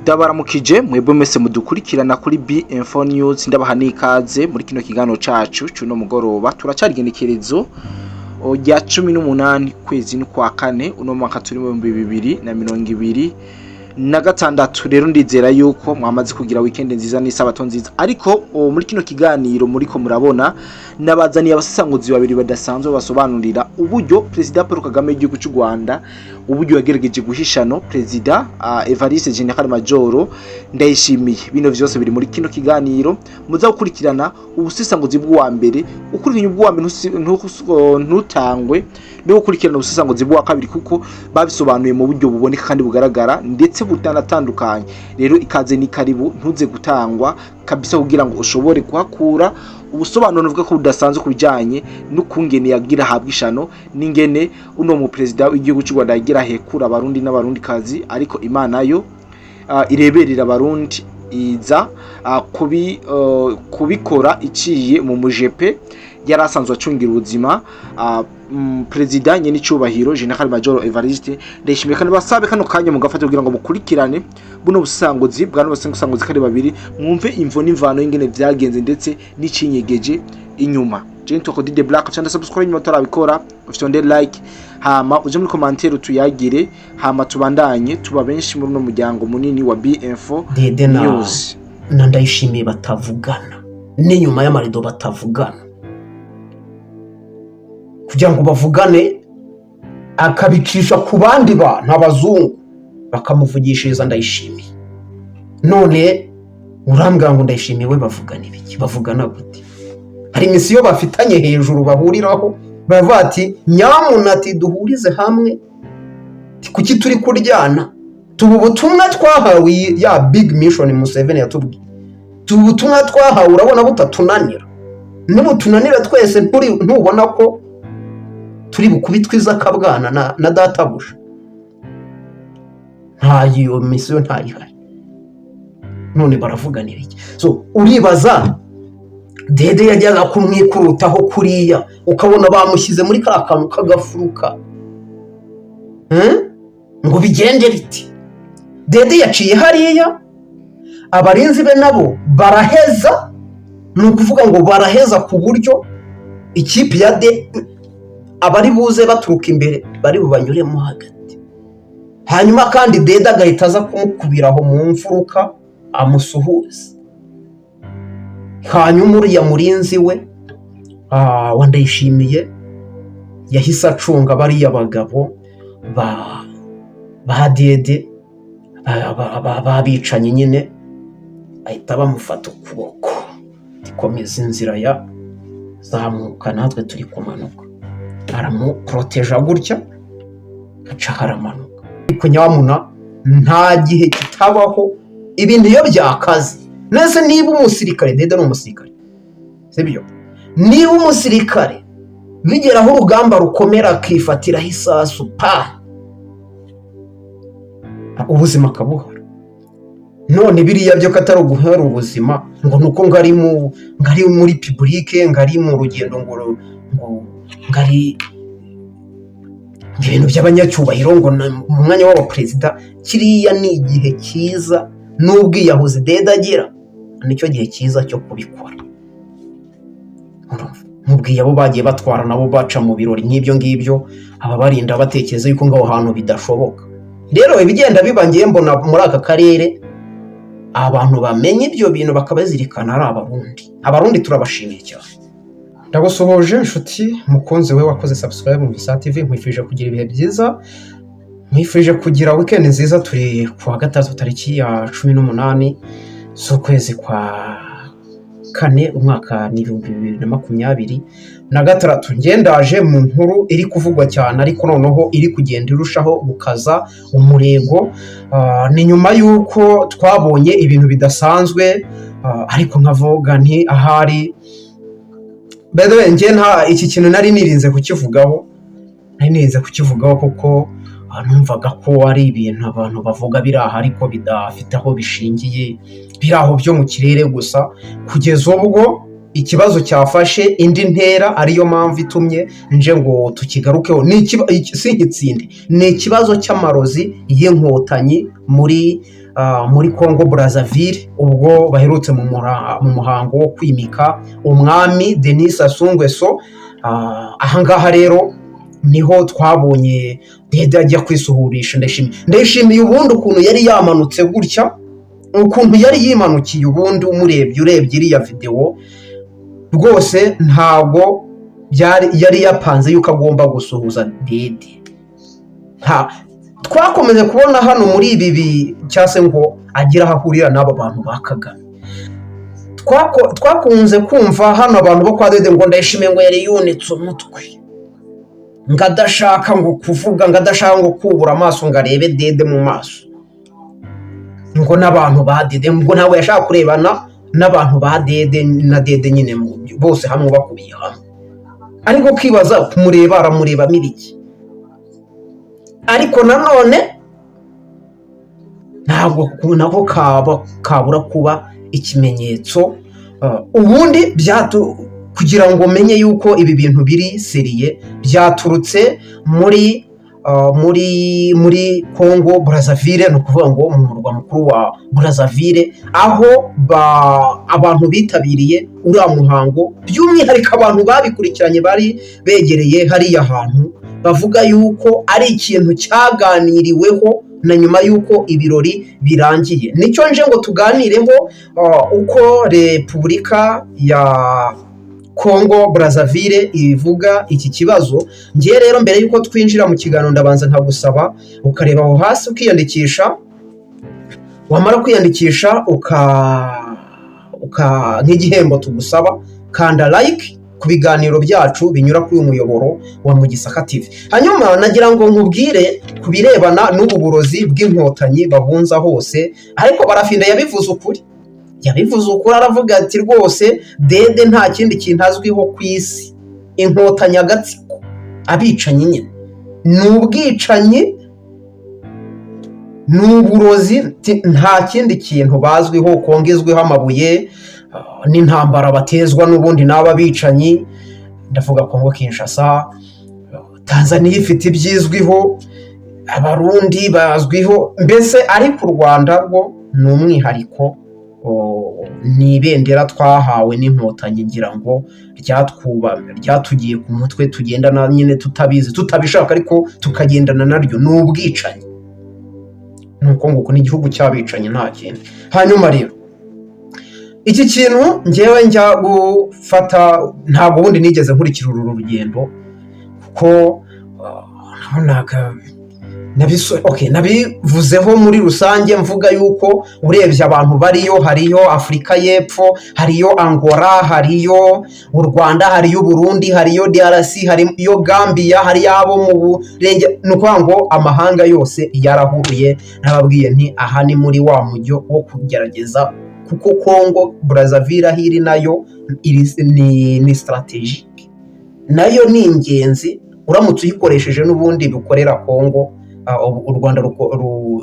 Ndabaramukije mwebwe mwese mudukurikirana kuri B-Info News, ndabaha n'ikaze muri kino kiganiro cacu c'uno mugoroba. Turacari igenekerezo rya 18 kwezi n'ukwa kane, uno mwaka turi mu 2026. Rero ndizera yuko mwamaze kugira weekend nziza n'isabato nziza. Ariko muri kino kiganiro muriko murabona, nabazaniye abasesanguzi babiri badasanzwe basobanurira uburyo Perezida Paul Kagame w'igihugu cy'u Rwanda, uburyo yagerageje guhishano Perezida Evariste General Majoro Ndayishimiye. Bino vyose biri muri kino kiganiro muza gukurikirana. Ubusesanguzi bw'uwa mbere, ukurikiranye ubw'uwa mbere, ntutangwe no gukurikirana ubusesanguzi bw'uwa kabiri, kuko babisobanuye mu buryo buboneka kandi bugaragara, ndetse butanatandukanye. Rero ikaze ni karibu, ntuze gutangwa kabisa kugira ngo ushobore kuhakura ubusobanuro buvuga ko budasanzwe ku bijyanye n'ukungene yagira ahabwa ishano, n'ingene uno mu perezida w'igihugu cy'u Rwanda yagira ahekura Abarundi n'Abarundikazi. Ariko Imana yo ireberera Abarundi iza kubikora iciye mu mujepe yari asanzwe acungira ubuzima perezida nyenicubahiro General Major Evariste Ndayishimiye. Kandi basabe kano kanya mugafata kugira ngo mukurikirane buno busanguzi bwa busanguzi kari babiri, mwumve imvo n'imvano y'ingene vyagenze ndetse n'icinyegeje inyuma. Je nitwa Cody Black. Cyangwa subscribe nyuma utarabikora, ufite like, hama uje muri commentaire tuyagire, hama tubandanye tuba benshi muri uno muryango munini wa B-Info Dede na News. na Ndayishimiye batavugana, n'inyuma y'amarido batavugana. Kugira ngo bavugane akabicisha ku bandi bantu, abazungu bakamuvugishiriza Ndayishimiye. None urambwira ngo Ndayishimiye we bavugana ibiki? Bavugana gute? Hari mission bafitanye hejuru bahuriraho, baravuga ati: "Nyamuna," ati, "duhurize hamwe." Ati, "Kuki turi kuryana? Tuba ubutumwa twahawe, ya big mission Museveni yatubwiye, tuba ubutumwa twahawe, urabona butatunanira? Nibutunanira twese, ntubona ko turi bukubitwe iz'akabwana na databuja?" Nta iyo mission ntayihari. None baravuganira iki? So uribaza Dede yajyaga kumwikurutaho kuriya, ukabona bamushyize muri kariya kantu k'agafuruka, Ngo bigende biti? Dede yaciye hariya, abarinzi be nabo baraheza. Ni ukuvuga ngo baraheza ku buryo ikipe ya de abari buze baturuka imbere bari bubanyuremo hagati. Hanyuma kandi Dede agahita aza kumukubira aho mu mfuruka, amusuhuze. Hanyuma uriya murinzi we wa Ndayishimiye yahise acunga bariya bagabo ba Dede babicanyi nyine, ahita bamufata ukuboko, komeza inzira ya zamuka, natwe turi kumanuka. Aramuporoteja gutya, aca haramanuka. Ariko nyamuna nta gihe kitabaho ibintu iyo byakaze nese. Niba umusirikare, Dede ni umusirikare, sibyo? Niba umusirikare bigeraho urugamba rukomera akifatiraho isasu pa, ubuzima akabuhara. None biriya byo ko atari uguhara ubuzima, ngo ni uko ngari muri public, ngari mu rugendo, ngo ngari ibintu by'abanyacyubahiro, ngo mu mwanya w'abaperezida. Kiriya ni igihe cyiza n'ubwiyahuzi Dede agira, nicyo gihe cyiza cyo kubikora. Nkubwiye abo bagiye batwara nabo baca mu birori nk'ibyo ngibyo, ababarinda batekereza yuko ngo aho hantu bidashoboka. Rero ibigenda biba, ngiye mbona muri aka karere abantu bamenya ibyo bintu bakabazirikana ari Abarundi. Abarundi turabashimiye cyane. Ndagusuhuje inshuti mukunzi we wakoze subscribe mu Bisa TV. Nkwifurije kugira ibihe byiza, nkwifurije kugira weekend nziza. Turi ku wa gatatu, tariki ya 18 z'ukwezi kwa kane, umwaka ni 2026. Ngendaje mu nkuru iri kuvugwa cyane, ariko noneho iri kugenda irushaho gukaza umurego. Ni nyuma y'uko twabonye ibintu bidasanzwe, ariko nkavuga nti ahari. By the way, njye nta iki kintu nari nirinze kukivugaho, nari nirinze kukivugaho kuko numvaga ko ari ibintu abantu bavuga biri aha ariko bidafite aho bishingiye, biri aho byo mu kirere gusa, kugeza ubwo ikibazo cyafashe indi ntera, ariyo mpamvu itumye nje ngo tukigarukeho. Ni si nkitsinde, ni ikibazo cy'amarozi y'Inkotanyi muri muri Congo Brazzaville, ubwo baherutse mu muhango wo kwimika umwami Denis Sassou Nguesso. Ahangaha rero niho twabonye Dede ajya kwisuhurisha Ndayishimiye. Ndayishimiye ubundi ukuntu yari yamanutse gutya, ukuntu yari yimanukiye, ubundi umurebye, urebye iriya videwo rwose, ntabwo byari yari yapanze yuko agomba gusuhuza Dede. Nta twakomeje kubona hano muri ibi cyangwa se ngo agire aho ahurira n'aba bantu ba Kagame. Twakunze kumva hano abantu bo kwa Dede ngo Ndayishimiye ngo yari yunitse umutwe, ngo adashaka ngo kuvuga, ngo adashaka ngo kubura amaso ngo arebe Dede mu maso, ngo n'abantu ba Dede, ngo ntabwo yashaka kurebana n'abantu ba Dede na Dede nyine bose hamwe bakubiye hamwe. Ariko ukibaza kumureba aramurebamo ibiki? Ariko nanone ntabwo nako kaba kabura kuba ikimenyetso. Ubundi kugira ngo menye yuko ibi bintu biri sérieux, byaturutse muri Congo Brazzaville, ni ukuvuga ngo mu murwa mukuru wa Brazzaville, aho abantu bitabiriye uriya muhango, by'umwihariko abantu babikurikiranye bari begereye hariya hantu, bavuga yuko ari ikintu cyaganiriweho na nyuma y'uko ibirori birangiye. Nicyo nje ngo tuganireho, uko Repubulika ya Congo Brazzaville ivuga iki kibazo. Ngiye rero, mbere y'uko twinjira mu kiganiro, ndabanza nkagusaba ukareba aho hasi ukiyandikisha. Wamara kwiyandikisha, uka nk'igihembo tugusaba, kanda like ku biganiro byacu binyura kuri uyu muyoboro wa Mugisaka TV. Hanyuma nagira ngo nkubwire ku birebana n'ubu burozi bw'Inkotanyi babunza hose. Ariko Barafinda yabivuze ukuri, yabivuze ukuri, aravuga ati rwose Dede nta kindi kintu azwiho ku isi, Inkotanyi, agatsiko, abicanyi nyine, ni ubwicanyi, ni uburozi, nta kindi kintu bazwiho. Kongezweho amabuye n'intambara batezwa n'ubundi n'aba bicanyi, ndavuga Kongo Kinshasa. Tanzaniya ifite ibyizwiho, Abarundi bazwiho mbese, ariko u Rwanda rwo ni umwihariko. Ni ibendera twahawe n'Inkotanyi, ngira ngo ryatugiye ku mutwe, tugendana nyine tutabizi, tutabishaka, ariko tukagendana naryo. Ni ubwicanyi, ni uko nguko, ni igihugu cy'abicanyi, nta kindi. Hanyuma rero iki kintu ngewe njya gufata, ntabwo ubundi nigeze nkurikira uru rugendo, kuko nabonaga okay, nabivuzeho muri rusange, mvuga yuko urebye abantu bariyo, hariyo Afurika y'Epfo, hariyo Angola, hariyo u Rwanda, hariyo Burundi, hariyo DRC, hariyo Gambia, hariyo abo mu burenge, ni ukuvuga ngo amahanga yose yarahuriye. Nababwiye nti aha ni muri wa mujyo wo kugerageza, kuko Congo Brazzaville aho iri nayo ni stratégique, nayo ni ingenzi. Uramutse uyikoresheje n'ubundi bikorera Congo, u Rwanda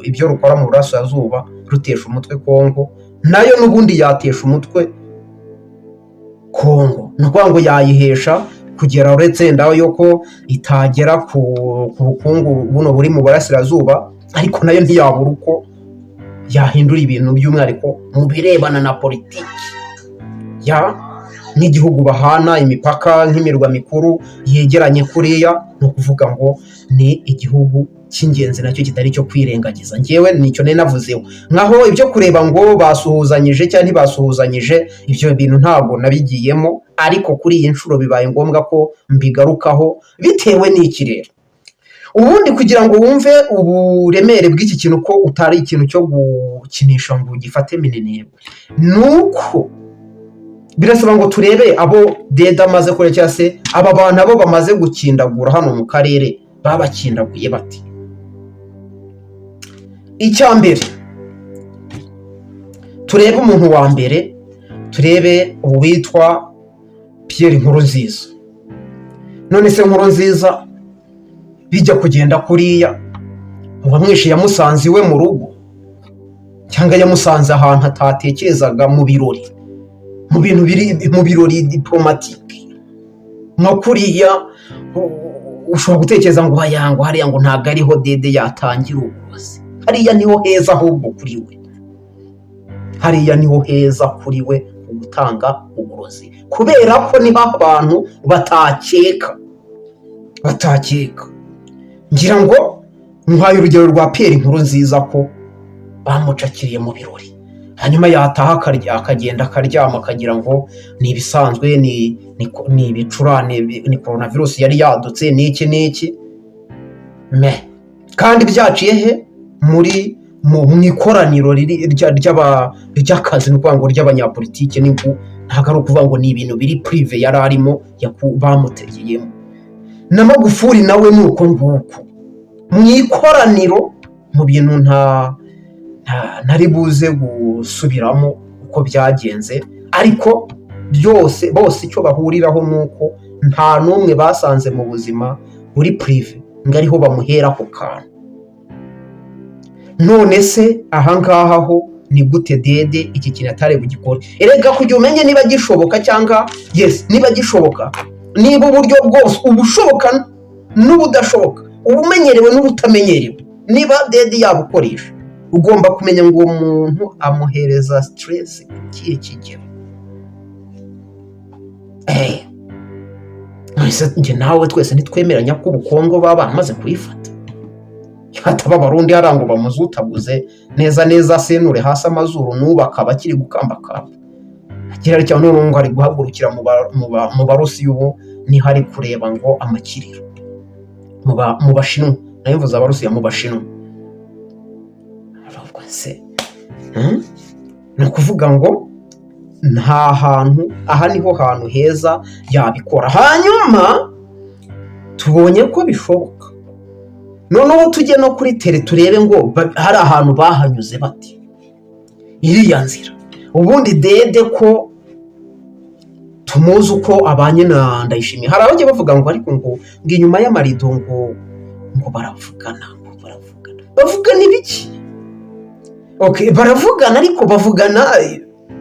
ibyo rukora mu burasirazuba rutesha umutwe Congo, nayo n'ubundi yatesha umutwe Congo. Ni ukuvuga ngo yayihesha kugera, uretse wenda yuko itagera ku bukungu buno buri mu burasirazuba, ariko nayo ntiyabura uko yahindura ibintu, by'umwihariko mu birebana na politiki ya nk'igihugu bahana imipaka, nk'imirwa mikuru yegeranye kuriya. Ni ukuvuga ngo ni igihugu cy'ingenzi nacyo kitari icyo kwirengagiza. Ngewe nicyo nari navuzeho. Nkaho ibyo kureba ngo basuhuzanyije cyangwa ntibasuhuzanyije, ibyo bintu ntabwo nabigiyemo, ariko kuri iyi nshuro bibaye ngombwa ko mbigarukaho. Bitewe n'iki rero? Ubundi kugira ngo wumve uburemere bw'iki kintu, ko utari ikintu cyo gukinisha ngo ugifate minenebwe, ni uko birasaba ngo turebe abo Dede amaze kure, cyangwa se aba bantu abo bamaze gukindagura hano mu karere, babakindaguye bate? Icya mbere, turebe umuntu wa mbere, turebe uwitwa Pierre Nkurunziza. None se Nkurunziza bijya kugenda kuriya, uwamwishe yamusanze iwe mu rugo, cyangwa yamusanze ahantu atatekerezaga, mu birori, mu bintu biri mu birori diplomatique nka kuriya? Ushobora gutekereza ngo haya, ngo hariya ngo ntabwo ariho Dede yatangira uburozi, hariya niho heza ahubwo kuri we. Hariya niho heza kuri we mu gutanga uburozi, kubera ko niho abantu batakeka, batakeka. Ngira ngo nkuhaye urugero rwa Pierre Nkurunziza, ko bamucakiriye mu birori, hanyuma yataha akarya, akagenda akaryama, akagira ngo ni ibisanzwe, ni ibicurane, ni coronavirus yari yadutse, ni iki n'iki me, kandi byaciye he? Muri mu ikoraniro riri ry'akazi, ni ukuvuga ngo ry'abanyapolitike. Ntabwo ari ukuvuga ngo ni ibintu biri privé yari arimo bamutegeyemo. Na Magufuli nawe ni uko nguko, mu ikoraniro, mu bintu nta ntari buze gusubiramo uko byagenze, ariko byose, bose icyo bahuriraho ni uko nta n'umwe basanze mu buzima buri privé ngo ariho bamuhera ako kantu. None se ahangaha ho ni gute Dede iki kintu atari bugikore? Erega kugira umenye niba gishoboka cyangwa, yes, niba gishoboka, niba uburyo bwose, ubushoboka n'ubudashoboka, ubumenyerewe n'ubutamenyerewe, niba Dede yabukoresha, ugomba kumenya ngo uwo muntu amuhereza stress ku kihe kigero. Ese njye nawe twese ntitwemeranya ko ubukongo baba baramaze kuyifata? Hataba Abarundi hariya ngo bamuzutaguze neza neza, asenure hasi amazuru, n'ubu akaba akiri gukambakamba agira atya. None ngo ari guhagurukira mu Barusiya, ubu niho ari kureba ngo amakiriro mu Bashinwa, nayo mvuze Abarusiya, mu Bashinwa. Aravuga se, Ni ukuvuga ngo nta hantu, aha niho hantu heza yabikora. Hanyuma tubonye ko bishoboka, noneho tujye no kuri terrain turebe ngo hari ahantu bahanyuze bati iriya nzira. Ubundi Dede ko tumuzi uko abanye na Ndayishimiye, hari abajya bavuga ngo ariko ngo inyuma y'amarido ngo baravugana, ngo baravugana. Bavugana ibiki? Okay, baravugana, ariko bavugana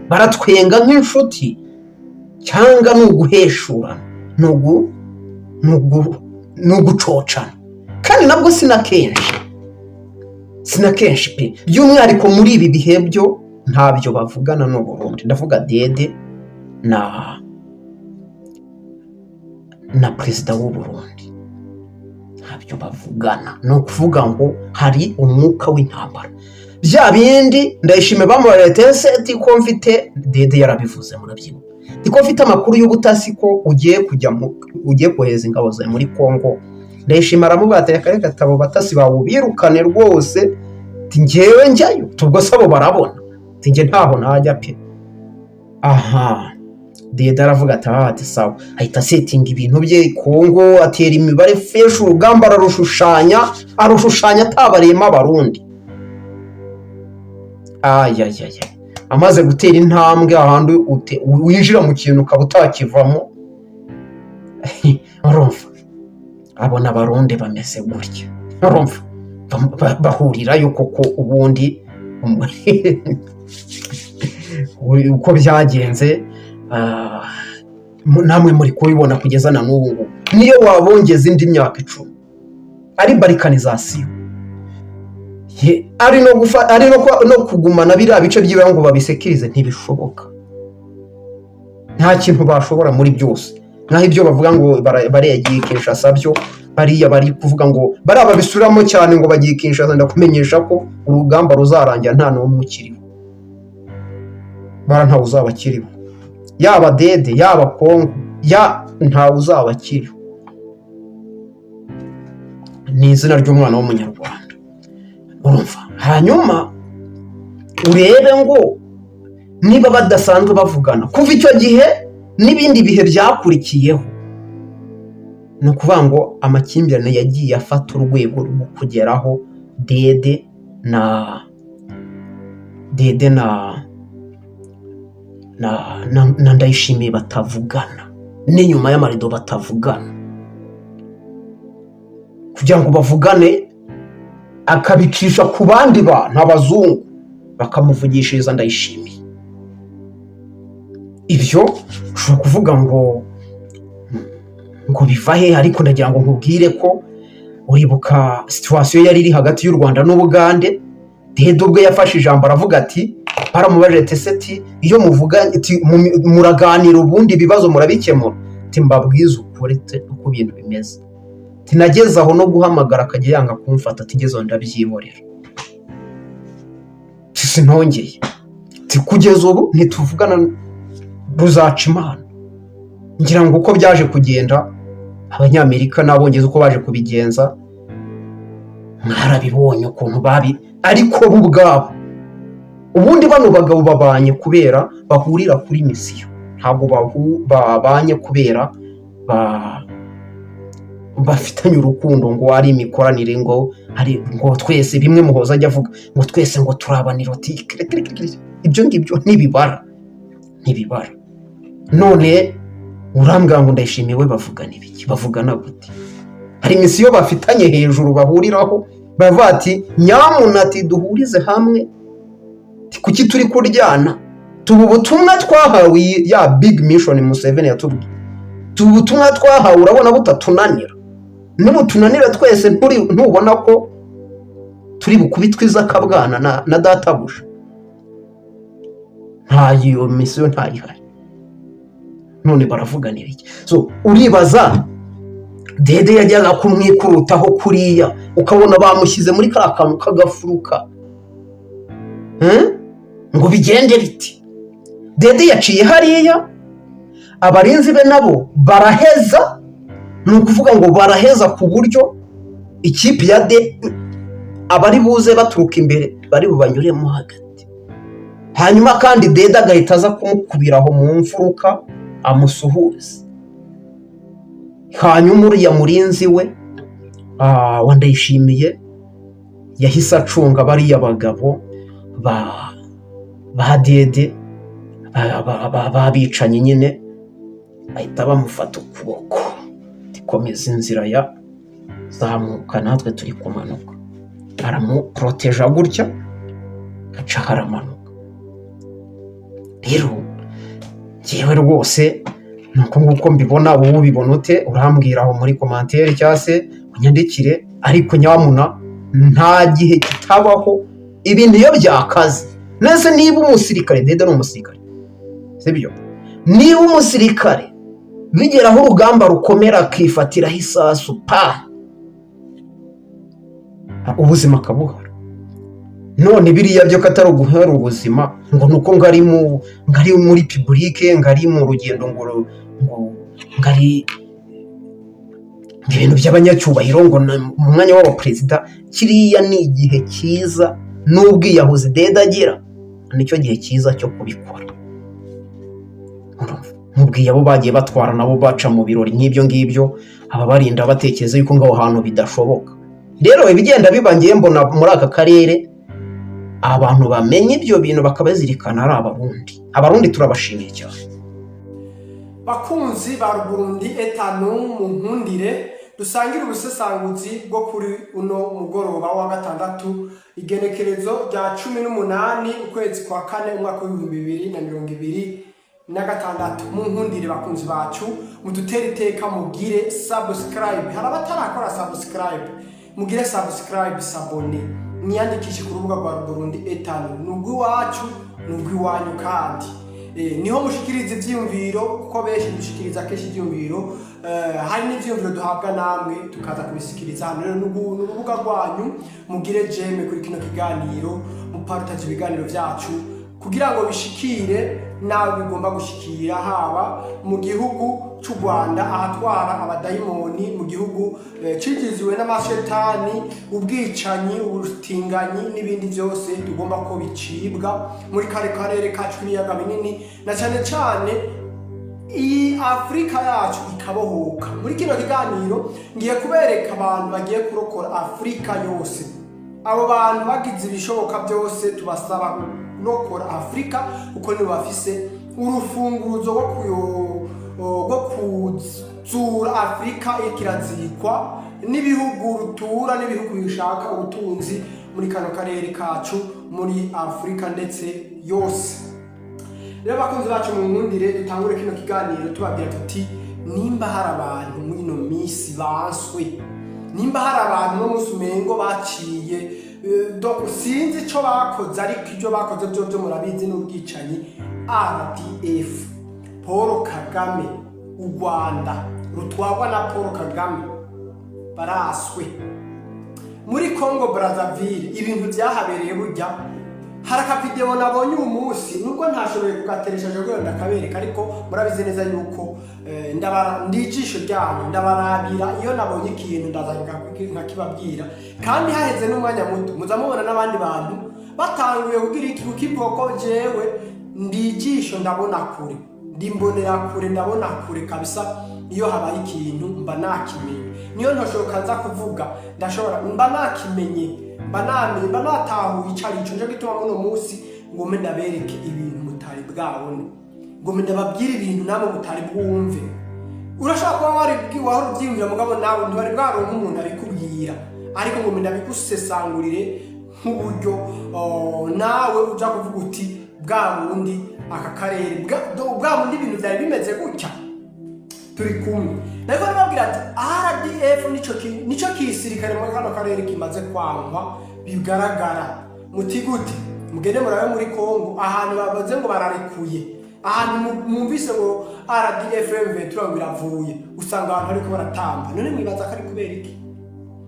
baratwenga nk'inshuti, cyangwa ni uguheshurana, ni ugucocana? Kandi nabwo si na kenshi, si na kenshi pe. By'umwihariko muri ibi bihe byo ntabyo bavugana n'u Burundi. Ndavuga Dede na perezida w'u Burundi, ntabyo bavugana. Ni ukuvuga ngo hari umwuka w'intambara, bya bindi Ndayishimiye bamubarira ati ko mfite, Dede yarabivuze, murabyibuka, ko mfite amakuru y'ubutasi ko ugiye kujya ugiye kohereza ingabo zawe muri Congo. Ndayishimiye aramubwira ati: "Reka reka, abo batasi bawe ubirukane rwose." Ati: "Njyewe njyayo?" Tubwo se abo barabona? Ati: "Njye ntaho najya pe." Aha Dede aravuga ati: "Aha," ati: "Sawa." Ahita asetinga ibintu bye Kongo, atera imibare fresh, urugamba ararushushanya, arushushanya atabariyemo Abarundi. Ayayaya, amaze gutera intambwe ahandi winjira mu kintu ukaba utakivamo, urumva abona Abarundi bameze gutya, urumva bahurirayo koko. Ubundi uko byagenze, namwe muri kubibona kugeza na n'ubu ngubu, niyo wabongeza indi myaka 10, ari balkanisation, ari no ari no kugumana biriya bice by'iwe ngo babisekirize, ntibishoboka. Nta kintu bashobora muri byose. Naho ibyo bavuga ngo baregiye Kinshasa byo, bariya bari kuvuga ngo bariya babisubiramo cyane ngo bagiye Kinshasa, ndakumenyesha ko urugamba ruzarangira nta n'umwe ukiriho. Bara ntawe uzaba akiriho, yaba Dede, yaba Kongo, ya ntawe uzaba akiriho. Ni izina ry'umwana w'Umunyarwanda, urumva? Hanyuma urebe ngo niba badasanzwe bavugana kuva icyo gihe n'ibindi bihe byakurikiyeho, ni ukuvuga ngo amakimbirane yagiye afata urwego rwo kugeraho Dede na Ndayishimiye batavugana, n'inyuma y'amarido batavugana. Kugira ngo bavugane akabicisha ku bandi bantu, abazungu bakamuvugishiriza Ndayishimiye. Ibyo ushobora kuvuga ngo biva he? Ariko ndagira ngo nkubwire ko uribuka situation yari iri hagati y'u Rwanda n'Ubugande, Dede ubwe yafashe ijambo aravuga ati Baramubajije ati: "Ese ti iyo muvuganye ti muraganira, ubundi ibibazo murabikemura?" Ati: "Mbabwize ukuri uko ibintu bimeze, ati nageze aho no guhamagara akajya yanga kumfata, ati ngezeho ndabyihorera, ati sinongeye, ati kugeza ubu ntituvugana, ruzaca Imana." Ngira ngo uko byaje kugenda, Abanyamerika n'Abongereza uko baje kubigenza mwarabibonye ukuntu babi. Ariko bo ubwabo ubundi bano bagabo babanye kubera bahurira kuri mission, ntabwo babanye kubera bafitanye urukundo, ngo ari imikoranire, ngo hari ngo twese bimwe Muhoza ajya avuga ngo twese ngo turi Abanilotike. Ibyo ngibyo ntibibara, ntibibara. None urambwira ngo Ndayishimiye we bavugana ibiki? Bavugana gute? Hari mission bafitanye hejuru bahuriraho, bavuga ati: "Nyamuna," ati, "duhurize hamwe. Ati, kuki turi kuryana? Tuba ubutumwa twahawe, ya big mission Museveni yatubwiye, tuba ubutumwa twahawe, urabona butatunanira? Nibutunanira twese, ntubona ko turi bukubitwe iz'akabwana na databuja?" Nta iyo mission ntayihari. None baravugana ibiki? So uribaza Dede yajyaga kumwikurutaho kuriya, ukabona bamushyize muri kariya kantu k'agafuruka, Ngo bigende biti? Dede yaciye hariya, abarinzi be nabo baraheza. Ni ukuvuga ngo baraheza ku buryo ikipe ya de abari buze baturuka imbere bari bubanyuremo hagati, hanyuma kandi Dede agahita aza kumukubira aho mu mfuruka amusuhuze. Hanyuma uriya murinzi we wa Ndayishimiye yahise acunga bariya bagabo ba Dede b'abicanyi nyine, bahita bamufata ukuboko, komeza inzira ya zamuka, natwe turi kumanuka. Aramuporoteja gutya, gaca haramanuka. Rero ngewe rwose ni uko nguko mbibona. Wowe ubibona ute? Urambwira aho muri commentaire cyangwa se unyandikire. Ariko nyamuna nta gihe kitabaho ibintu iyo byakaze nese. Niba umusirikare, Dede ni umusirikare, sibyo? Niba umusirikare bigera aho urugamba rukomera akifatiraho isasu pa, ubuzima akabuhara, none biriya byo ko atari uguhara ubuzima, ngo ni uko ngari muri public, ngari mu rugendo, ngo ngari ibintu by'abanyacyubahiro, ngo mu mwanya w'abaperezida, kiriya ni igihe cyiza n'ubwiyahuzi Dede agira, nicyo gihe cyiza cyo kubikora. Nkubwiye abo bagiye batwara nabo baca mu birori nk'ibyo ngibyo, ababarinda batekereza yuko ngo aho hantu bidashoboka. Rero ibigenda biba, ngiye mbona muri aka karere abantu bamenya ibyo bintu bakabazirikana ari Abarundi. Abarundi turabashimiye cyane. Bakunzi ba Burundi etanu, mu nkundire dusangire ubusesanguzi bwo kuri uno mugoroba wa gatandatu, igenekerezo rya 18 ukwezi kwa kane umwaka w'2026. Mu nkundire bakunzi bacu, mudutere iteka, mugire subscribe. Hari abatarakora subscribe, mugire subscribe, s'abonner, mwiyandikishe ku rubuga rwa Burundi etanu. Ni urw'iwacu, ni urw'iwanyu, kandi niho mushikiriza ivyiyumviro, kuko benshi dushikiriza kenshi ivyiyumviro. Hari n'ivyiyumviro duhabwa namwe tukaza kubisikiriza hano. Rero ni urubuga rwanyu. Mugire j'aime kuri kino kiganiro, mupartage ibiganiro vyacu kugira ngo bishikire nawe bigomba gushikira, haba mu gihugu cy'u Rwanda ahatwara abadayimoni, mu gihugu cigiziwe n'amashetani, ubwicanyi, ubutinganyi n'ibindi byose tugomba ko bicibwa muri kare karere kacu k'ibiyaga binini, na cyane cyane iyi Afurika yacu ikabohoka. Muri kino kiganiro ngiye kubereka abantu bagiye kurokora Afurika yose. Abo bantu bagize ibishoboka byose, tubasaba kurokora Afurika kuko nibo bafise urufunguzo rwo kuzura Afurika iriko irazikwa n'ibihugu rutura, n'ibihugu bishaka ubutunzi muri kano karere kacu, muri Afurika ndetse yose. Rero bakunzi bacu, mu nkundire dutangure kino kiganiro tubabwira tuti: nimba hari abantu muri ino minsi banswe, nimba hari abantu no munsi umengo baciye Donc sinzi ico bakoze, ariko ibyo bakoze byo byo murabizi, n'ubwicanyi. RDF, Paul Kagame, u Rwanda rutwarwa na Paul Kagame, baraswe muri Congo Brazzaville. Ibintu byahabereye, burya hari akavideo nabonye uyu munsi, nubwo ntashoboye kugateresha kugira ngo ndakabereka, ariko murabizi neza yuko ndabara, ndi ijisho ryanyu, ndabarabira. Iyo nabonye ikintu ndaza nkakibabwira, kandi haheze n'umwanya muto muza mubona n'abandi bantu batanguye kugira iki, kukivuga ko jewe ndi ijisho, ndabona kure, ndi mbonera kure, ndabona kure kabisa. Iyo habaye ikintu mba nakimenye, niyo ntashoboka nza kuvuga, ndashobora mba nakimenye, mba namenye, mba natahuye ico arico. Nico gituma muno munsi ngome ndabereke ibintu mutari bwabone, ngome ndababwire ibintu namwe mutari bwumve. Urashobora kuba wari wahora ubyiyumvira, mugabo nawe ntiwari bwaronka umuntu abikubwira, ariko ngo ndabigusesangurire nk'uburyo, oh, nawe uja kuvuga uti bwa bundi aka karere bwa bundi ibintu byari bimeze gutya. Turi kumwe, nariko ndababwira ati RDF nico kisirikare muri kano karere kimaze kwankwa bigaragara. Muti gute? Mugende murabe muri Kongo ahantu bavuze ngo bararekuye, ahantu mwumvise ngo RDF M23 ngo iravuye, usanga abantu bariko baratamba. None mwibaza ko ari kubera iki?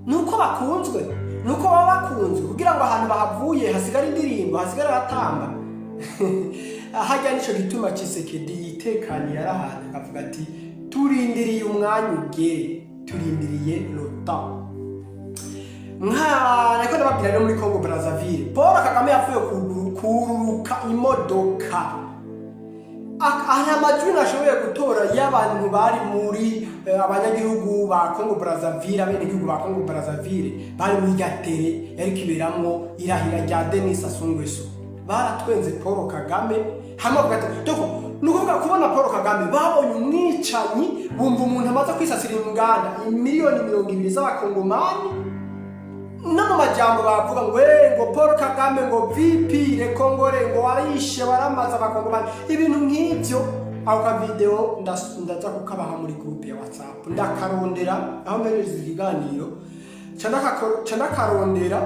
Nuko bakunzwe, nuko baba bakunzwe kugira ngo ahantu bahavuye hasigare indirimbo, hasigare abatamba hajya. Nico gituma Tshisekedi yitekaniye, ari ahantu akavuga ati turindiriye umwanya ugere, turindiriye le temps. Nka nariko ndababwira rero, muri Congo Brazzaville Paul Kagame yapfuye kururuka imodoka. Hari amajwi nashoboye gutora y'abantu bari muri abanyagihugu ba Congo Brazzaville, abenegihugu ba Congo Brazzaville bari muri rya tere yari kiberamwo irahira rya Denis Sassou Nguesso. Baratwenze Paul Kagame hamwe, bavuga ati doko ni ukuvuga kubona Paul Kagame, babonye umwicanyi, bumva umuntu amaze kwisasira inganda 20 miliyoni z'abakongomani. No mu majambo bavuga ngo ngo Paul Kagame, ngo VP le Congolais, ngo warishe, waramaze abakongomani, ibintu nk'ibyo. Ako ka video ndaza kukabaha muri groupe ya WhatsApp, ndakarondera aho mperereza ikiganiro, ca ndakarondera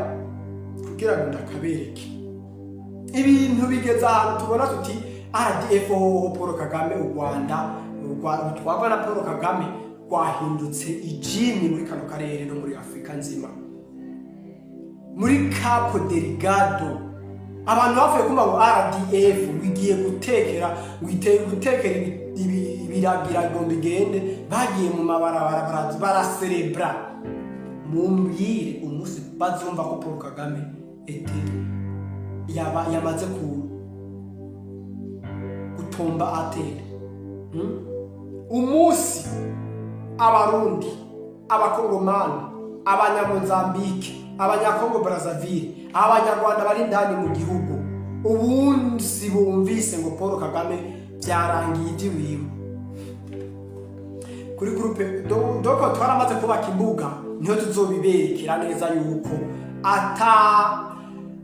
kugira ngo ndakabereke. Ibintu bigeze ahantu tubona tuti RDF hoho Paul Kagame, u Rwanda rutwarwa na Paul Kagame rwahindutse ijini muri kano karere no muri Afurika nzima, muri Cabo Delgado. Abantu bavuye kumva ngo RDF ngo igiye gutekera, ngo iteye gutekera ibiragira ngo bigende, bagiye mu mabarabara baraserebra. Mumbwire umunsi bazumva ko Paul Kagame ete yaba yamaze ku gutomba atere. Umunsi Abarundi, Abakongomani, Abanyamozambike, Abanyakongo Brazzaville, Abanyarwanda bari indani mu gihugu, ubundi bumvise ngo Paul Kagame byarangiye iby'iwiwe kuri groupe doko twaramaze kubaka imbuga, niho tuzobiberekera neza yuko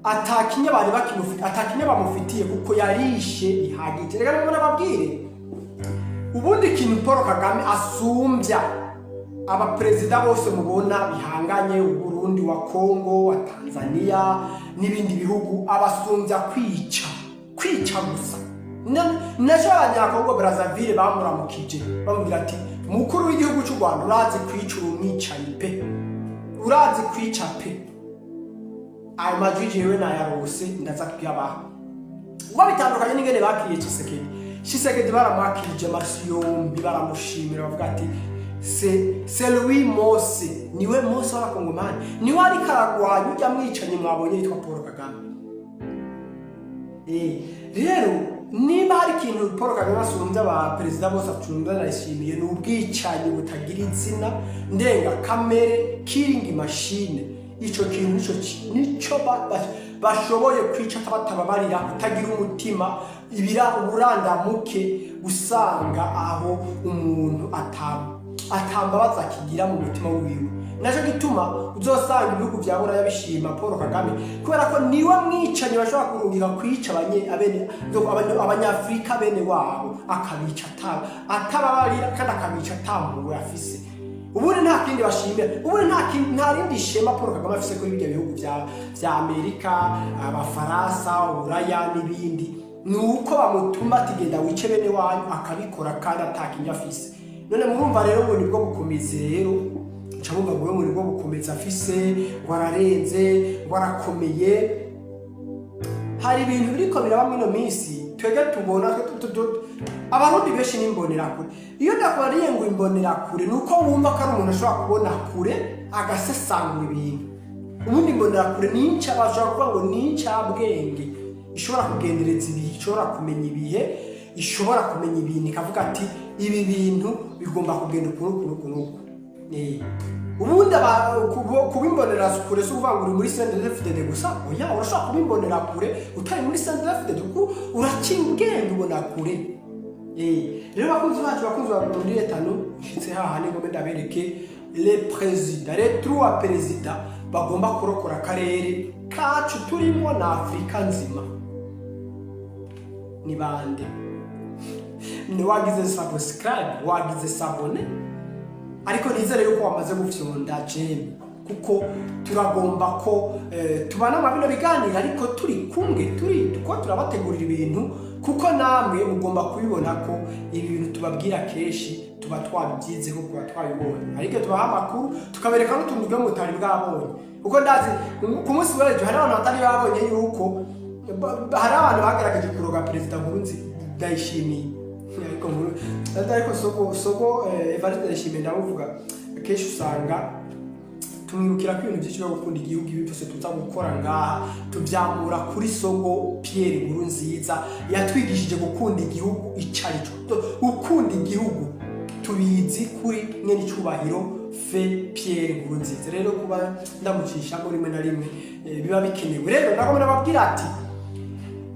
atakinya bari bakimufitiye, atakinya bamufitiye, kuko yarishe bihagije. Reka nubwo nababwire ubundi kintu Paul Kagame asumbya abaperezida bose mubona bihanganye, Uburundi, wa Kongo, wa Tanzania n'ibindi bihugu, abasumbya kwica, kwica gusa. Naco Abanyakongo Brazzaville bamuramukije bamubwira ati mukuru w'igihugu cy'u Rwanda, urazi kwica, uri umwicanyi pe, urazi kwica pe. Ayo majwi jewe nayarose, ndaza kuyabaha. Ubwo bitandukanye n'ingene bakiriye Tshisekedi. Tshisekedi baramwakirije amaraso yombi, baramushimira, bavuga ati c'est lui Mose, niwe Mose w'abakongomani, niwe ariko aragwanya ujya mwicanyi mwabonye yitwa Paul Kagame. Rero niba hari ikintu Paul Kagame asumbya aba perezida bose acunga narishimiye, ni ubwicanyi butagira izina, ndengakamere, killing machine. Ico kintu nico bashoboye kwica batababarira, kutagira umutima, ibira uburandamuke, usanga aho umuntu atambabaza akigira mu mutima wiwe. Naco gituma uzosanga ibihugu vya Buraya bishima Paul Kagame, kubera ko niwe mwicanyi bashobora kurungika kwica abanyafurika bene wabo, akabica atababarira kandi akabica atampuwe afise. Ubundi nta kindi bashimira, ubundi nta kindi, nta rindi shema Paul Kagame afise kuri ibyo bihugu vya Amerika, Abafaransa, Uburaya n'ibindi, ni uko bamutuma ati: "Genda wice bene wanyu", akabikora kandi atakinya afise. None murumva rero ngo nibwo bukomezi? Rero nca mumva ngo nibwo bukomezi afise, ngo ararenze, ngo arakomeye. Hari ibintu biriko biraba muri ino minsi twebwe tubona, Abarundi benshi n'imbonerakure. Iyo ndakubariye ngo imbonerakure, ni uko wumva ko ari umuntu ashobora kubona kure, agasesangura ibintu. Ubundi imbonerakure ni inca, bashobora kuvuga ngo ni incabwenge ishobora kugendereza ibihe, ishobora kumenya ibihe, ishobora kumenya ibintu, ikavuga ati: "Ibi bintu bigomba kugenda uku n'uku n'uku n'uku." Ubundi kuba imbonerakure si ukuvuga ngo uri muri CNDD-FDD gusa. Oya, urashobora kuba imbonerakure utari muri CNDD-FDD, kuko uraciye ubwenge, ubona kure. Rero bakunzi bacu, bakunzi ba Burundi etanu, nshitse hahandi ngombe ndabereke les présidents, les trois présidents bagomba kurokora akarere kacu turimo na Afurika nzima ni bande. Ni wagize subscribe, wagize s'abonner, ariko nizere yuko wamaze gufyonda j'aime, kuko turagomba ko tubana mu bino biganiro, ariko turi kumwe, turi ko turabategurira ibintu, kuko namwe mugomba kubibona ko ibi bintu tubabwira kenshi tuba twabyizeho, kuba twabibonye, ariko tubaha amakuru, tukabereka n'utuntu twe mutari bwabonye, kuko ndazi ku munsi w'ejo hari abantu batari babonye yuko hari abantu bagerageje kuroga Perezida Nkurunziza, Ndayishimiye. Ariko nkuru, ariko soko Evariste Ndayishimiye, ndamuvuga kenshi, usanga tumwibukira ko ibintu byinshi byo gukunda igihugu, ibi byose tuza gukora ngaha, tubyamura kuri Sogo Pierre Nkurunziza. Yatwigishije gukunda igihugu icyo ari cyo. Gukunda igihugu tubizi kuri mwene icyubahiro feu Pierre Nkurunziza. Rero kuba ndamucishamo rimwe na rimwe biba bikenewe. Rero nagomba nababwira ati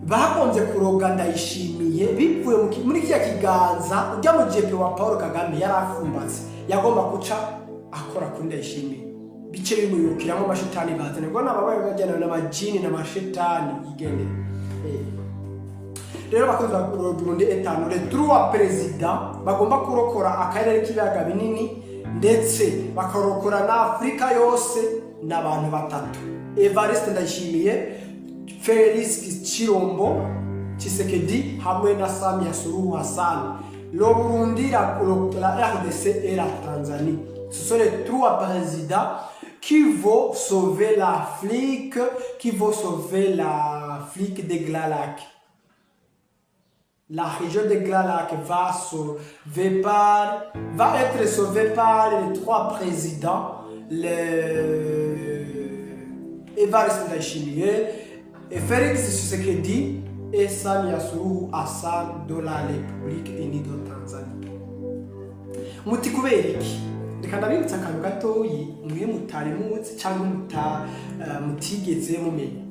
bagombye kuroga Ndayishimiye bivuye muri kiriya kiganza ujya mu jepe wa Paul Kagame yari afumbatse, yagomba guca akora kuri Ndayishimiye, bice bimuyukiramo amashitani bazana, ngo nababaye bajyana n'amajini n'amashetani yigendera. Rero bakunzi ba Burundi etanu, les trois présidents bagomba kurokora akarere k'ibiyaga binini, ndetse bakarokora na Afurika yose, ni abantu batatu: Evariste Ndayishimiye, Felix Chirombo Tshisekedi hamwe na Samia Suluhu Hassan. Le Burundi, la RDC et la Tanzanie, ce sont les trois présidents qui vont sauver l'Afrique, qui vont sauver l'Afrique des Grands Lacs. La région des Grands Lacs va être sauvée par les trois présidents, le Evariste Ndayishimiye, et Félix Tshisekedi et Samia Suluhu Hassan de la République Unie de Tanzanie. Muti kubera iki? Reka ndabibutsa akantu gatoyi mwe mutari muzi cyangwa mutigeze mumenya.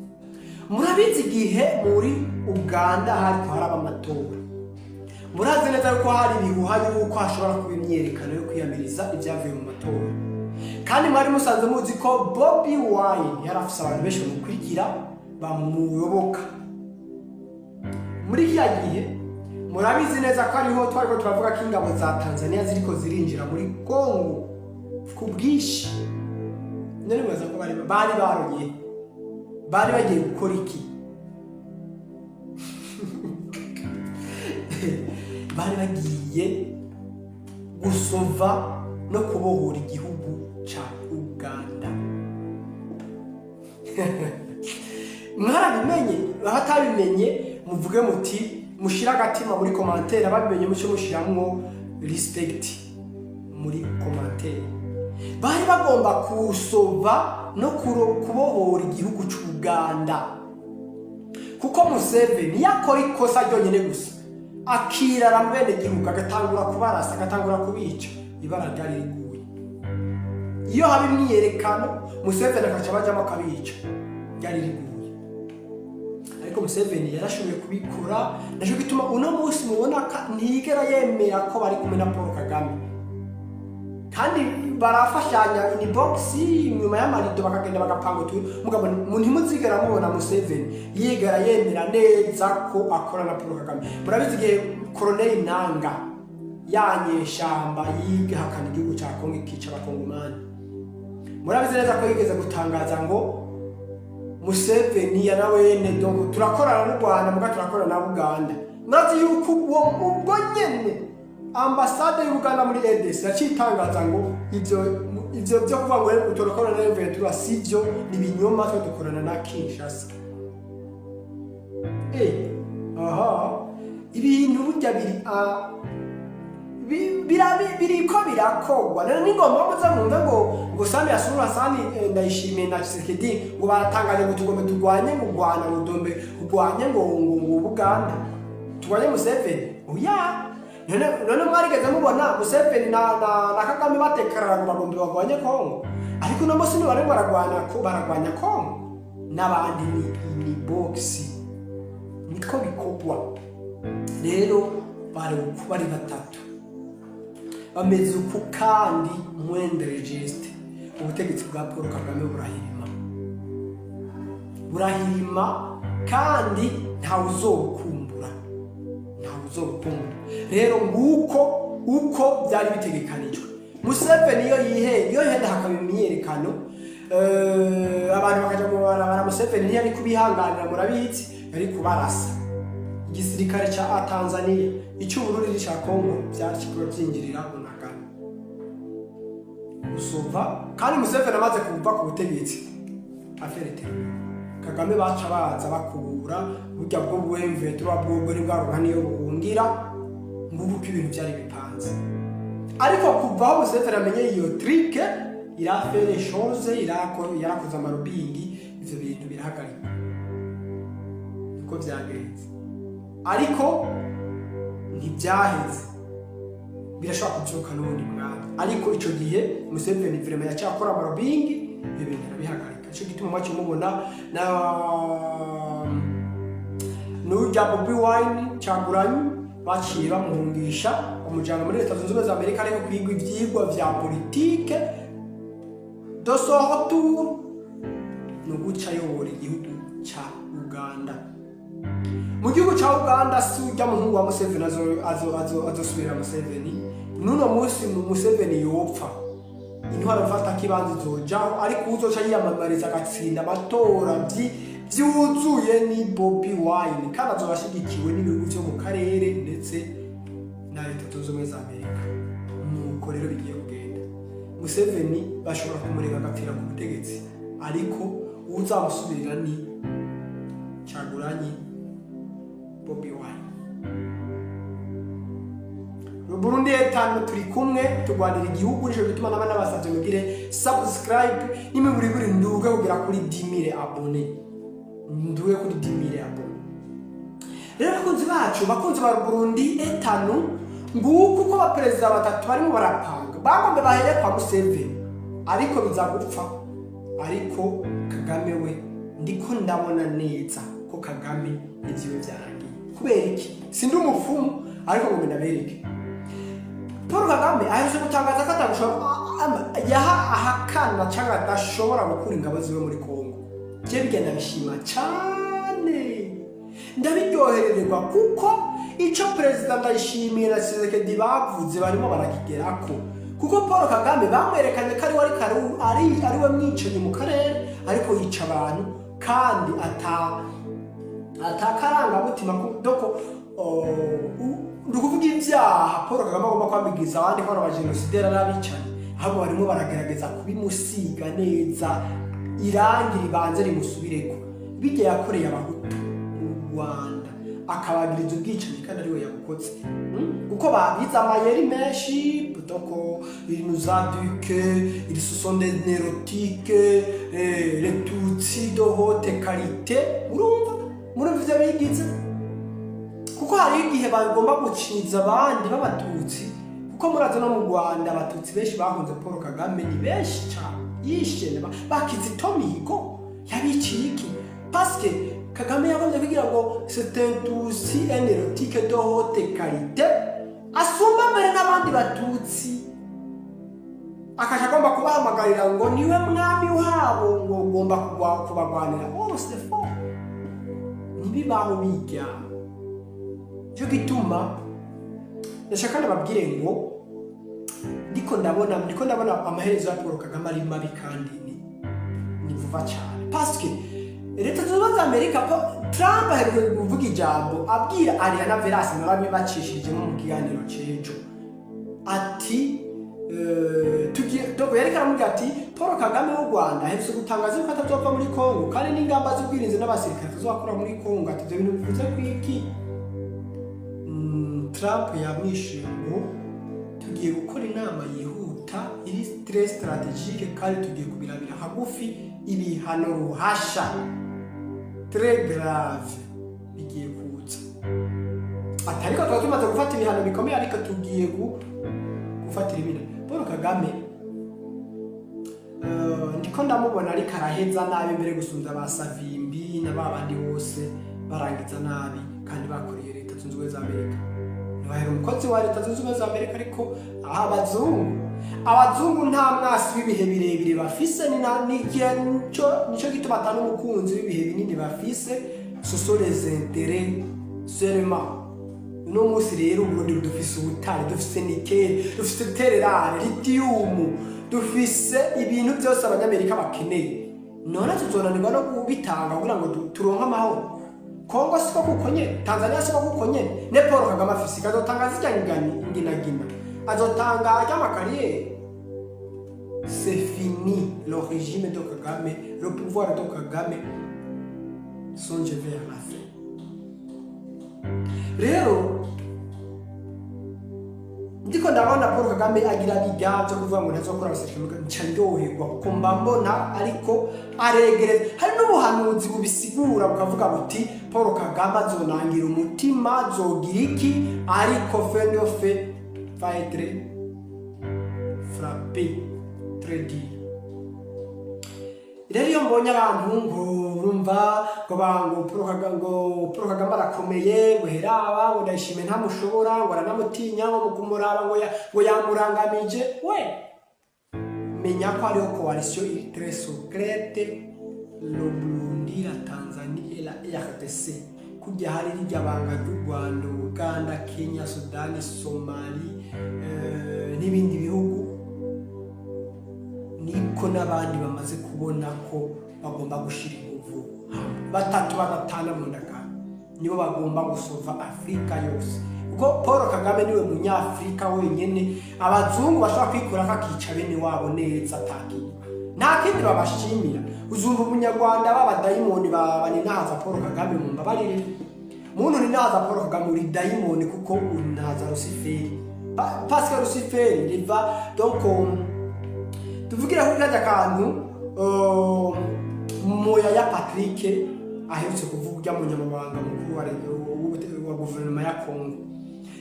Murabizi igihe muri Uganda hariko haraba amatora, murazi neza yuko hari ibihuha yuko hashobora kuba imyiyerekano yo kwiyamiriza ibyavuye mu matora, kandi mwari musanzwe muzi ko Bobi Wine yari afise abantu benshi bamukurikira, bamuyoboka. Muri kiriya gihe murabizi neza ko ariho twariko turavuga ko ingabo za Tanzania ziriko zirinjira muri Congo ku bwinshi. None mwibaza ko bari baroye, bari bagiye gukora iki? Bari bagiye gusova no kubohora igihugu ca Uganda. Mwarabimenye? Abatabimenye muvuge muti mushire agatima muri commentaire, ababimenye muce mushiramwo respect muri commentaire. Bari bagomba kusova no kubohora igihugu c'Uganda, kuko Museveni yakora ikosa ryonyine gusa, akirara mu bene gihugu, agatangura kubarasa, agatangura kubica, ibara ryari riguye. Iyo haba imyiyerekano, Museveni agaca bajamo akabica, ryari riguye. Ariko Museveni yarashoboye kubikora. Naco gituma uno munsi mubona ko ntiyigera yemera ko bari kumwe na Paul Kagame, kandi barafashanya inbox, inyuma y'amarido bakagenda bagapanga utuntu. Mugabo ntimuzigera mubona Museveni yigera yemera neza ko akora na Paul Kagame. Murabizi igihe Colonel Nanga Ya nyeshamba yigahakana igihugu cya Kongo, ikica Abakongomani. Murabizi neza ko yigeze gutangaza ngo Museveni ya nawene, donc turakorana n'u Rwanda, muga turakorana na Uganda. Murazi yuko ubwo nyene ambasade y'Uganda muri RDC yaciye itangaza ngo ivyo byo kuvuga ngo turakorana na M23 sivyo, ni ibinyoma, twe dukorana na Kinshasa. Aha ibintu burya biri biriko birakogwa. Rero ni ngombwa muze mwumve ngo Samia Suluhu Hassan, Ndayishimiye na Tshisekedi ngo baratangaje ngo tugombe turwanye ngo Rwanda, ngo dombe kurwanye ngo Buganda, turwanye Museveni. Oya, none mwarigeze mubona Museveni na Kagame batekarara ngo bagombe bagwanye Kongo? Ariko uno munsi nibarimo baragwana ko baragwanya Kongo n'abandi. Ni box, niko bikogwa. Rero bari uku, bari batatu bameze uku, kandi moindre geste ubutegetsi bwa Paul Kagame burahirima, burahirima, kandi ntawe uzobukumbura, ntawe uzobukumbura. Rero nguko uko byari bitegekanijwe. Museveni iyo yihe, iyo yihenda hakaba imyiyerekano, abantu bakaja mu barabara, Museveni ntiyari kubihanganira, murabizi, yari kubarasa. Igisirikare ca Tanzania, icy'Uburundi n'icya Kongo byari kuba byinjirira Bunagana gusova. Kandi Museveni amaze kuva ku butegetsi, affaire terminée. Kagame baca baza bakubura burya bwo bwemve tuba bwobwo ntibwaronka niyo buhungira. Ngubu uko ibintu byari bipanze. Ariko kuva aho Museveni amenye iyo truc, il a fait les choses, yarakoze ama lobbying, ivyo bintu birahagarikwa. Niko vyagenze, ariko ntibyaheze, birashobora kubyuka n'ubundi mwanya. Ariko ico gihe Museveni vraiment yaciye akora ama lobbying, ibyo bintu arabihagarika. Ico gituma mwaciye mubona na n'urya Bobi Wine Kyagulanyi baciye bamuhungisha, bamujyana muri Leta Zunze Ubumwe za Amerika, ariko kwiga ivyigwa vya politike de son retour ni uguca ayobora igihugu ca Uganda. Mu gihugu ca Uganda si ujya muhungu wa Museveni azosubira Museveni. N'uno munsi mu Museveni yopfa, intwaro mfata kibanza izojaho, ariko uzoca yiyamamariza agatsinda amatora vyuzuye ni Bobi Wine, kandi azoba ashigikiwe n'ibihugu vyo mu karere ndetse na Leta Zunze Ubumwe za Amerika. Nuko rero bigiye kugenda. Museveni bashobora kumureka agapfira ku butegetsi, ariko uzamusubirira ni Kyagulanyi Bobi Wine. Burundi etanu, turi kumwe, turwanira igihugu. Nico gituma naba nabasavye mugire subscribe n'imiburi buri nduge kugera kuri 10,000 abonnés, nduge kuri 10,000 abonnés. Rero bakunzi bacu, bakunzi ba Burundi etanu, nguko uko abaperezida batatu barimo barapanga. Bagombe bahere kwa Museveni, ariko biza gupfa. Ariko Kagame we, ndiko ndabona neza ko Kagame ivyiwe vyarangiye. Kubera iki? Sindi umupfumu, ariko ngo ndabereke. Paul Kagame aherutse gutangaza ko atagushobora, yaha ahakana cyangwa adashobora gukura ingabo ziwe muri Kongo. Je bigenda bishima cyane, ndabiryohererwa, kuko ico Perezida Ndayishimiye na Tshisekedi bavuze barimo barakigerako. Kuko Paul Kagame bamwerekanye ko ari we mwicanyi mu karere, ariko yica abantu kandi atakarangamutima doko. Ni ukuvuga ibyaha Paul Kagame agomba kwambigiza abandi ko ari abajenosideri, ari abicanyi, ahubwo barimo baragerageza kubimusiga neza, irangi ribanze rimusubireko. Bijya yakoreye Abahutu mu Rwanda, akabagiriza ubwicanyi kandi ariwe yabukoze. Kuko babize amayeri menshi, donc il nous a dit que ils se sont des nérotiques, les Tutsis de haute qualité. Murumva ivyo bigize, kuko hariho igihe bagomba guciza abandi b'Abatutsi, kuko murazi no mu Rwanda Abatutsi benshi bahunze Paul Kagame ni benshi cyane yishe ba Kizito Mihigo. Yabiciye iki? Parce que Kagame yagombye kugira ngo c'est un Tutsi, un érotique de haute qualité, asumba mbere n'abandi Batutsi, akaja agomba kubahamagarira ngo niwe mwami wabo, ngo ugomba kubagwanira. Oh, c'est faux, ntibibaho bijya. Cyo gituma Ndashaka ndababwire ngo ndiko ndabona amaherezo ya Paul Kagame ari mabi kandi ni vuba cyane, parce que Leta Zunze Ubumwe za Amerika, Trump aheruka kuvuga ijambo abwira Ariana Veras, narabibacishijemo mu kiganiro c'ejo, ati tugiye donc yariko aramubwira ati Paul Kagame w'u Rwanda aherutse gutangaza yuko atazova muri Congo kandi n'ingamba z'ubwirinzi n'abasirikare tuzakora muri Congo, ati ibyo bintu bivuze kwiki? Trump yamwishuye ngo tugiye gukora inama yihuta iri très stratégique kandi tugiye kubirabira hagufi ibihano ruhasha très grave bigiye kuza, ati ariko tuba tumaze gufata ibihano bikomeye, ariko tugiye gufatira ibindi Paul Kagame. Ndiko ndamubona ariko araheza nabi mbere gusumvya ba Savimbi na ba bandi bose barangiza nabi kandi bakoreye Leta Zunze Ubumwe za Amerika. Ntibahera umukozi wa Leta Zunze Ubumwe za Amerika, ariko aha abazungu nta mwasi w'ibihe birebire bafise, nico gituma ata n'umukunzi w'ibihe binini bafise. Ce sont les intérêts seulement. Uno munsi rero Uburundi dufise ubutare, dufise nickel, dufise terres rares, lithium, dufise ibintu byose Abanyamerika bakeneye. None tuzonanirwa no kubitanga kugira ngo turonke amahoro? Kongo siko kuko nyene, Tanzania siko kuko nyene. Ne Paul Kagame afise azotanga zirya nginagina, azotanga ry'amakariyeri. C'est fini, le régime de Kagame, le pouvoir de Kagame songe vers la fin. Rero ndiko ndabona Paul Kagame agira biga byo kuvuga ngo ntazokora abasirikare, nca ndyoherwa kuko mba mbona ariko aregereza. Hari n'ubuhanuzi bubisigura bukavuga buti Paul Kagame azonangira umutima, azogira iki, ariko fin de fait va être frappé très dur. Rero iyo mbonye abantu ngo urumva ngo ngo Paul Kagame, ngo Paul Kagame arakomeye, ngo heraba, ngo Ndayishimiye ntamushobora, ngo aranamutinya, ngo mu kumuraba ngo ngo yamurangamije, we menya ko hariho coalition iri très secrète, le Burundi, la Tanzanie et la RDC. Kujya hari rirya banga ry'u Rwanda, Uganda, Kenya, Sudani, Somali n'ibindi bihugu, niko n'abandi bamaze kubona ko bagomba gushyira inguvu hamwe. Batatu badatana mu ndagano nibo bagomba gusova Afurika yose, kuko Paul Kagame niwe Munyafurika wenyine abazungu bashobora kwikura akica bene wabo neza atakintu, nta kindi babashimira. Uzumva Umunyarwanda b'abadayimoni baninahaza Paul Kagame. Mu mbabarire, muntu ninahaza Paul Kagame, uri dayimoni kuko uninahaza Rusiferi. Parce que Rusiferi riva donc tuvugira kuri kajya kantu Moya ya Patrick aherutse kuvuga, ujya munyamabanga mukuru wa guverinoma ya Congo,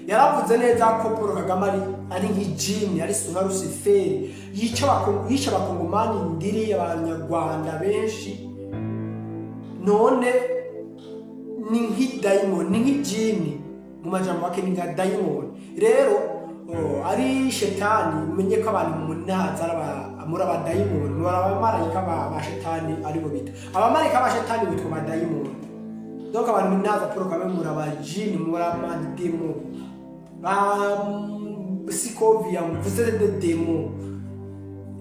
yaravuze neza ko Paul Kagame ari nk'ijini, ari nka Rusiferi yica Abakongomani ndiri, Abanyarwanda benshi. None ni nk'idayimoni, ni nk'ijini, mu majambo make ni nka dayimoni. Rero ari shetani, umenye ko abantu munaza muri abadayimoni, muri abamarayika ba shetani, aribo bita abamarayika ba shetani, bitwa abadayimoni. Donc abantu munaza Paul Kagame muri abajini, muri amademo ba Sikovia, vous êtes des démons.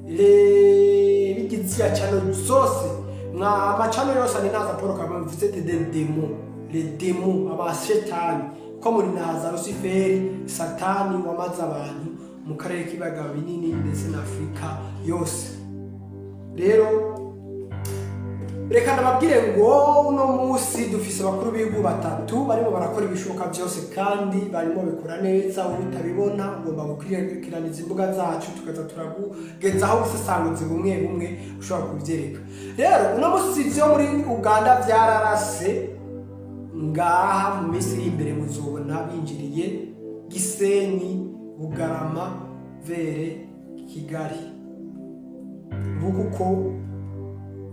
Les bigizia chano zose mwa amacano yose aninaza Paul Kagame, vous êtes des démons, les démons, abashetani, ko muri naza Rusiferi, Satani wamaze abantu mu karere k'ibiyaga binini ndetse na Afurika yose. Rero reka ndababwire ngo uno munsi dufise abakuru b'ibihugu batatu barimo barakora ibishoboka byose kandi barimo bikora neza. Wowe utabibona ugomba gukurikiraniza imbuga zacu, tukaza turakugezaho ubusesanguzi bumwe bumwe ushobora kubyereka. Rero uno munsi ivyo muri Uganda vyararase ngaha. Mu minsi iri imbere muzobona binjiriye Gisenyi, Bugarama, vers Kigali. Nguko uko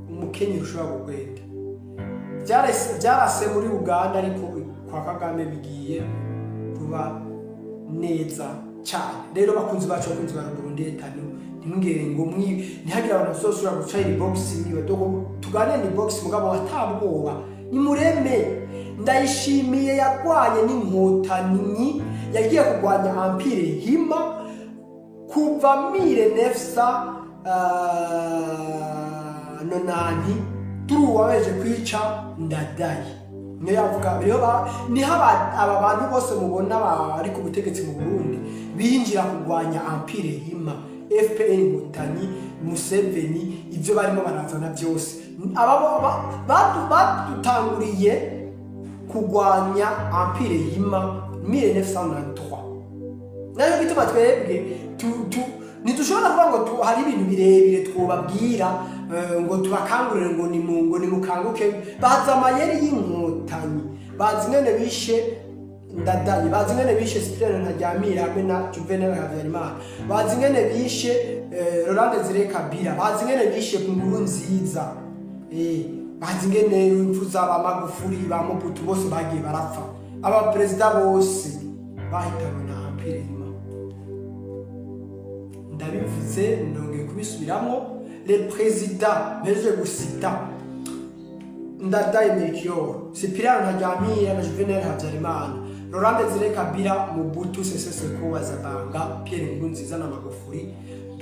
umukenyero ushobora kugenda. Byarase muri Uganda, ariko kwa Kagame bigiye kuba neza cyane. Rero bakunzi bacu, bakunzi ba Burundi etano, ntimwigere ngo ntihagire abantu bazosubira guca inbox mwiba. Dogo tuganire inbox, mugabo atabwoba, nimureme. Ndayishimiye yarwanye n'Inkotanyi, yagiye kurwanya Empire Hima kuva 1993, wabeje kwica Ndadaye. Niyo yavuga rero niho aba bantu bose mubona bari ku butegetsi mu Burundi binjira kurwanya Empire Hima, FPR Inkotanyi, Museveni, ibyo barimo barazana byose. Aba badutanguriye kurwanya Empire Hima 1993. Nayo gituma twebwe ntidushobora kuvuga ngo hari ibintu birebire twobabwira, ngo tubakangurire ngo nimukanguke. Bazi amayeri y'Inkotanyi, bazi ingene bishe Ndadaye, bazi ingene bishe Cyprien Ntaryamira hamwe na Juvenal Habyarimana, bazi ingene bishe Laurent Desire Kabila, bazi ingene bishe Nkurunziza, bazi ingene impfu z'aba Magufuli, ba Mobutu, bose bagiye barapfa. Abaperezida bose bahitanywe na Empire Hima. Ndabivuze, ndongeye kubisubiramo: les présidents mpejeje gusita, Ndadaye Melchior, Cyprien Ntaryamira na Juvenal Habyarimana, Laurent Desire Kabila, Mobutu Sese Seko wa Zabanga, Pierre Nkurunziza na Magufuli,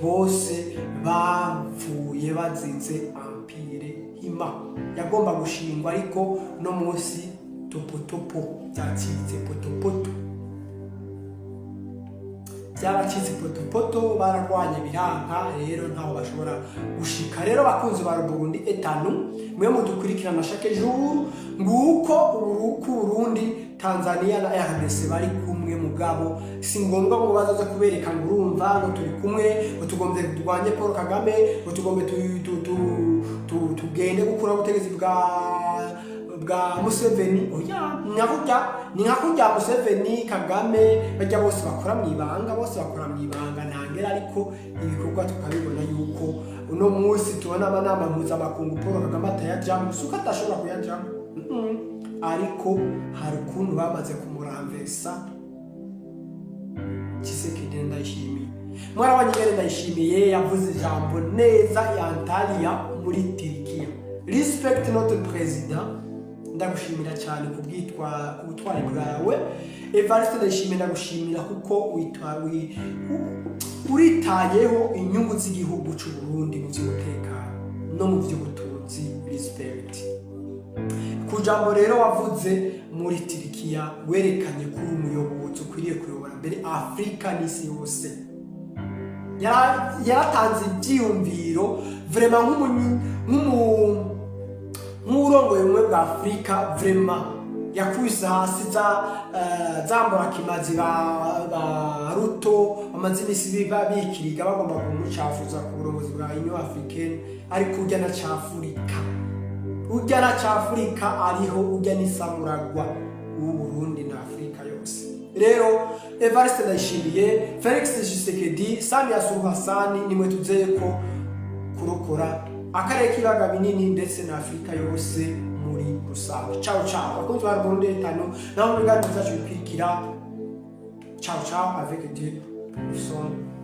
bose bapfuye bazinze Empire Hima yagomba gushingwa. Ariko no munsi topotopo byacitse potopoto, byaracitse potopoto, bararwanye biranka. Rero ntaho bashobora gushika. Rero bakunzi ba Burundi etanu, mwe mudukurikirana chaque jour, nguko ku Burundi, Tanzania na RDC bari kumwe. Mugabo si ngombwa ngo bazaza kubereka ngo urumva ngo turi kumwe, ngo tugombe turwanye Paul Kagame, ngo tugombe tugende gukura ubutegetsi bwa Museveni. Oya, nyakurya ni nka kurya Museveni, Kagame, bajya bose bakora mu ibanga, bose bakora mu ibanga ntangera. Ariko ibikorwa tukabibona yuko uno munsi tubona amanama mpuzamakungu Paul Kagame atayajamo. Si uko atashobora kuyajamo. Ariko hari ukuntu bamaze kumuramvesa Tshisekedi. Ndayishimiye, mwarabonye ingene Ndayishimiye yavuze ijambo neza ya Antalya muri Turikiya. Respect notre président. Ndagushimira cyane kubwitwa ku butwari bwawe, Evariste Ndayishimiye. Ndagushimira kuko uritayeho inyungu z'igihugu cy'u Burundi mu by'umutekano no mu by'ubutunzi. Respect ku jambo rero wavuze muri Turikiya, werekanye ko uri umuyobozi ukwiriye kuyobora mbere Afurika n'isi yose. Yaratanze ibyiyumviro vraiment nk'urongoye ubumwe bwa Afurika. Vraiment yakubise hasi za mburakimazi ba Ruto bamaze iminsi biba bikiriga bagomba kumucafuza ku burongozi bwa Union Africaine. Ariko urya na cafurika, urya na cafurika ariho, urya n'isamuragwa w'u Burundi na Afurika yose. Rero Evariste Ndayishimiye, Felix Tshisekedi, Samia Suluhu Hassan, nimwe tuzeye ko kurokora akarere k'ibiyaga binini ndetse na Afurika yose muri rusange. Ciao ciao, bakunzi ba Burundi etano, naho mu biganiro byacu bikurikira. Ciao ciao, avec Dieu nous sommes.